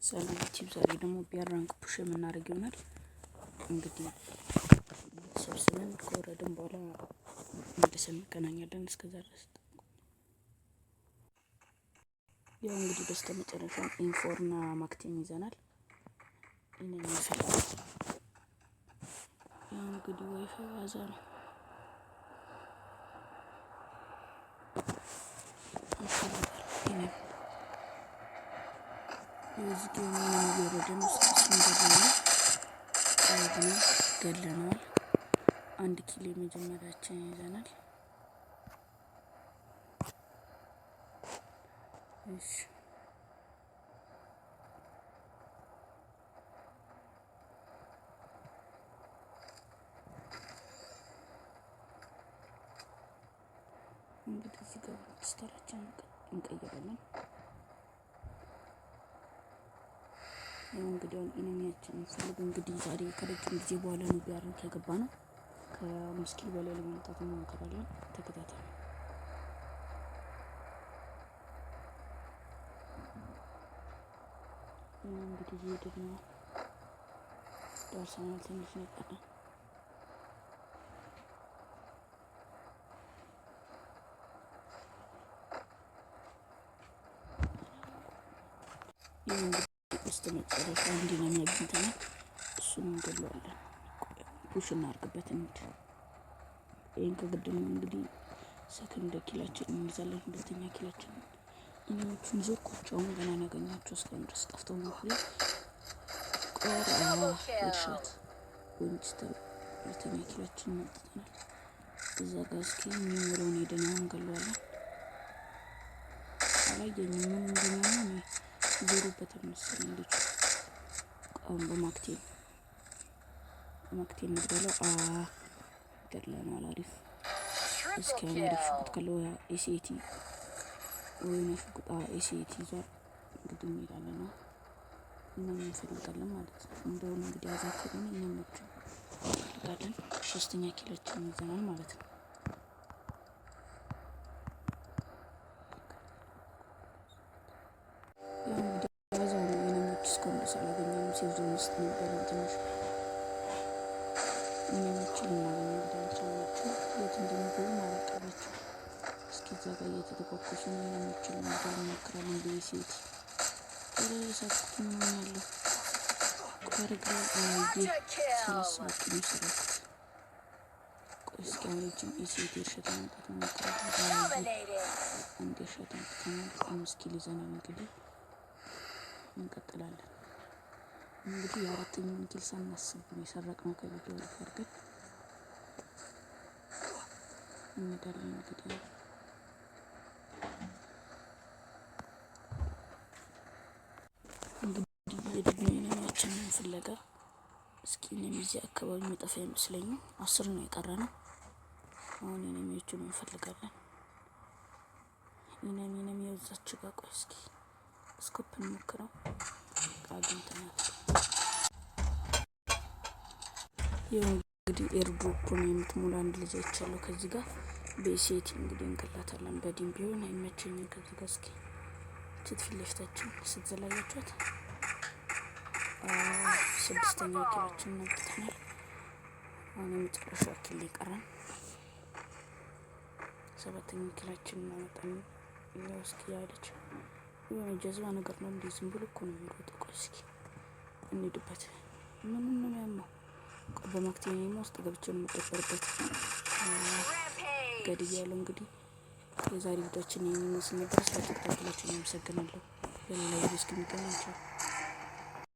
ሰላም ዩቲዩብ፣ ዛሬ ደግሞ BR rank push የምናደርግ ይሆናል። እንግዲህ ሰብስበን ከወረድን በኋላ መልሰን እንገናኛለን። እስከዛ ድረስ ያው እንግዲህ በስተ መጨረሻ M4 እና MAC-10 ይዘናል። ይህንን ይመስላል። ያው እንግዲህ ዋይፋይ ዋዛ ነው። እዚህ እየወረደ ነው። እሱን ገለናል፣ ገለነዋል። አንድ ኪሎ የመጀመሪያችን ይዘናል። እሺ እንግዲህ እዚህ ጋር ስታራችንን እንቀይራለን። ያው እንግዲህ አሁን enemy ያችንን እንፈልግ። እንግዲህ ዛሬ ከረጅም ጊዜ በኋላ ነው BR ን ከገባ ነው። ከ5 kill በላይ ለማምጣት እንሞክራለን። ተከታተሉ። እንግዲህ እየሄድን ነው፣ ደርሰናል። ትንሽ ነው የቀረን። ይህ እንግዲህ በስተ መጨረሻ አንድ enemy አግኝተናል። እሱን እንገለዋለን። Push እናርግበት እንሂድ። ይህን ከግድም እንግዲህ second kill ኣችን እንይዛለን። ሁለተኛ kill ኣችን enemy ዎቹን ዞርኳቸው። አሁን ገና ያገኟቸው እስካሁን ድረስ ጠፍተው ነው። ቆራ headshot Winchester ሁለተኛ kill ኣችን አምጥተናል። እዛ ጋር እስኪ የሚምረውን ሄደን አሁን እንገለዋለን። አላየኝም ምን እንደሚሆን ዞሮበታል መሰለኝ ልጁ። አሁን በ MAC-10 በ MAC-10 እንግደለው። ገድለነዋል። አሪፍ። እስኪ አሁን አሪፍ ሽጉጥ ካለው ኤሲኤቲ ወይ ሽጉጥ ኤሲኤቲ ይዟል። እንግዲህ እንሄዳለን ነው እኛም እንፈልጋለን ማለት ነው። እንደውም እንግዲህ አዛ ከሆነ እኛም እንፈልጋለን። ሶስተኛ kill ኣችን ይዘናል ማለት ነው። ያው እንግዲህ አዛ ነው። Enemy ዎች እስካሁን ድረስ አላገኘንም። Safe zone ውስጥ ነበርን ትንሽ enemy ዎችን ልናገኝ እንግዲህ አልቻልናቸው። የት እንደሚገቡ አላውቅላቸው። እስኪ እዛ ጋር እየተተኳኮሱ ነው። Enemy ዎችን ለመግደል እንሞክራለን። በሴት ረሳኩት። ምን ሆኛለሁ? ቆረግራ አየ 37 ነው የሰራኩት። ቆይ እስኪ አሁን ይህችን ኤሴት headshot ማምጣት እንሞክራለን። አንድ headshot አምጥተናል። 5 kill ይዘናል። እንግዲህ እንቀጥላለን። እንግዲህ የአራተኛውን kill ሳናስብ ነው የሰረቅነው ከቪዲዮ ላይ አድርገን እንሄዳለን። እንግዲህ የድግሞ enemy ያችንን ፍለጋ። እስኪ enemy እዚህ አካባቢ የሚጠፋ አይመስለኝም። 10 ነው የቀረ ነው። አሁን enemy ዎቹን እንፈልጋለን። Enemy enemy የዛች ጋር ቆይ እስኪ scope እንሞክረው። አግኝተናል። ይኸው እንግዲህ airdrop ኡን የምትሞላ አንድ ልጅ አይቻለሁ። ከዚህ ጋር በሴት እንግዲህ እንገላታለን። በዲም ቢሆን አይመቸኝም። ከዚህ ጋር እስኪ ችት ፊት ለፊታችን ስትዘላያችኋት ስድስተኛ kill ኣችን አምጥተናል። አሁን የመጨረሻ kill ይቀራል። ሰባተኛ kill ኣችን እናመጣን። ያው እስኪ ያለች የሆነ ጀዝባ ነገር ነው። እንዲህ ዝም ብሎ እኮ ነው የሚሮጠው። ቆይ እስኪ እንሂድበት። ምንም ነው የሚያመው። በ MAC-10 ውስጥ ገብቼ ነው የምደበርበት። ገድያለሁ። እንግዲህ የዛሬ ቪዲዮችን ይህን ይመስል ነበር። ስለተከታተላችሁ አመሰግናለሁ። በሌላ ቪዲዮ እስክንገናኝ ቻው።